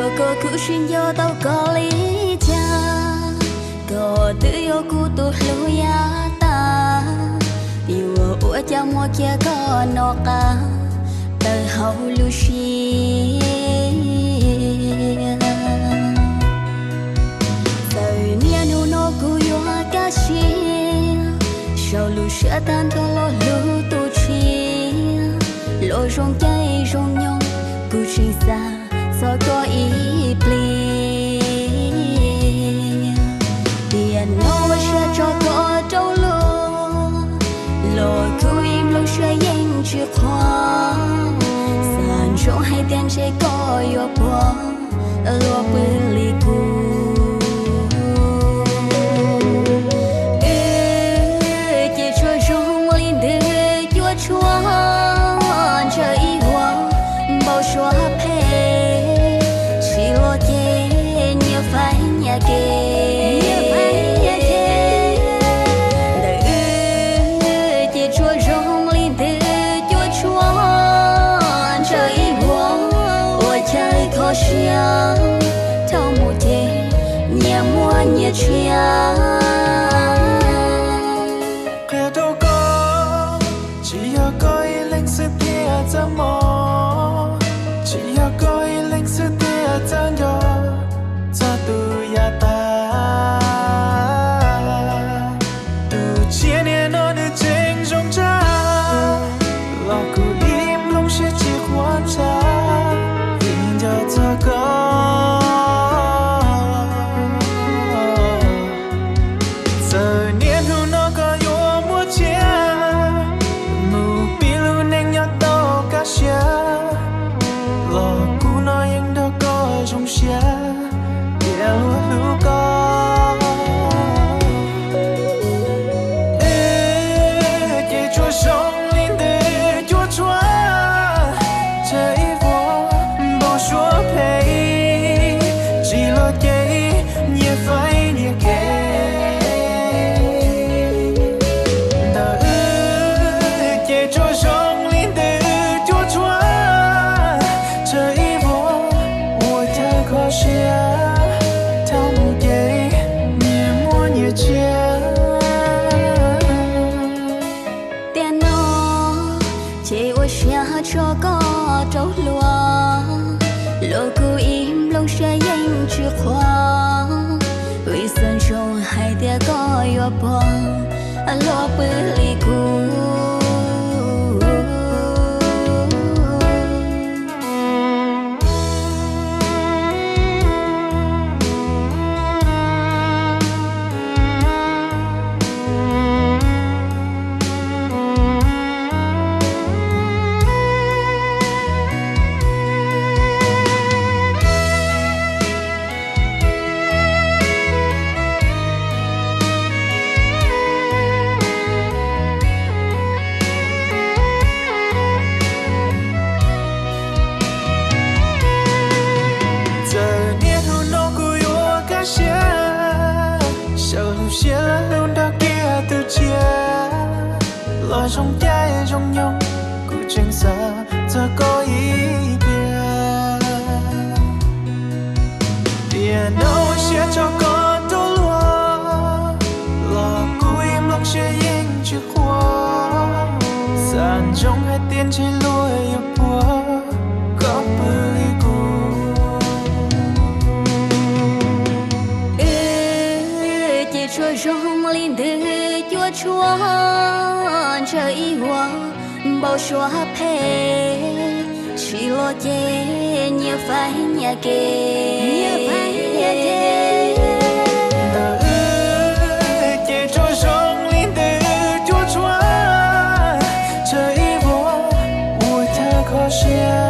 Koj kuv sib nco tau koj li cas, koj twb yog kuv tus hlub yav tas, yuav ua cas muaj kiag koj noj qab tawm hauv lub siab. Txawm niaj hnub no kuv yuav kaj siab, saum lub siab tag nrho los hlub tus tshiab, los zoo caij zoo nyoog kuv tseem xav txog koj ib pliag. Tiam no ua siab tso koj rau luag, los kuv ib nplooj siab yeej tsis qhuav, xav ntsoov hais tias ntshe koj yuav puag luag pw li kuv. Wb ces tsuas zoo li ntws cuaj tshuam, ntshaw ib vuag npau suav phem, tsis luag ces nyias faib nyias kev. Ntawm wb ces tsuas zoo li ntws cuaj tshuam, ntshaw ib vuag ua chaw kho siab, dhau mus ces nyias muaj nyias tshiab. Qhia rau koj, tsis yog koj ib leeg xwb thiaj txawj mob, tsis yog koj ib leeg xwb thiaj txawj nco txog tus yav tas. Tus tshiab niaj hnub nws tseem zoo tshaj, los kuv ib nplooj siab tsis qhuav tshaj, vim nco txog koj. Txawm niaj hnub no koj yuav muaj tsiab, mus pib lub neej nyob tau kaj siab, los kuv no yeej nrog koj zoo siab, tias luag hlub koj. Wb ces tsuas zoo li ntws cuaj tshuam, ntshaw ib vuag npau suav phem, tsis luag ces nyias faib nyias kev. Ntawm wb ces tsuas zoo li ntws cuaj tshuam, ntshaw ib vuag ua chaw kho siab, dhau mus ces nyias muaj nyias tshiab. Tiam no ces ua siab tso koj rau luag, los kuv ib nplooj siab yeej tsis qhuav, vim xav ntsoov hais tias koj yuav puag luag pw li kuv. Txawm niaj hnub no kuv yuav kaj siab, saum lub siab lub nrog kiag tus tshiab, los zoo caij zoo nyoog kuv tseem xav txog koj ib pliag. Tiam no ua siab tso koj rau luag, los kuv ib nplooj siab yeej tsis qhuav, xav ntsoov hais tias ntshe luag yuav puag koj pw li kuv. Wb ces tsuas zoo li ntws cuaj tshuam, ntshaw ib vuag npau suav phem, tsis luag ces nyias faib nyias kev. Ntawm wb ces tsuas zoo li ntws cuaj tshuam, ntshaw ib vuag ua chaw kho siab,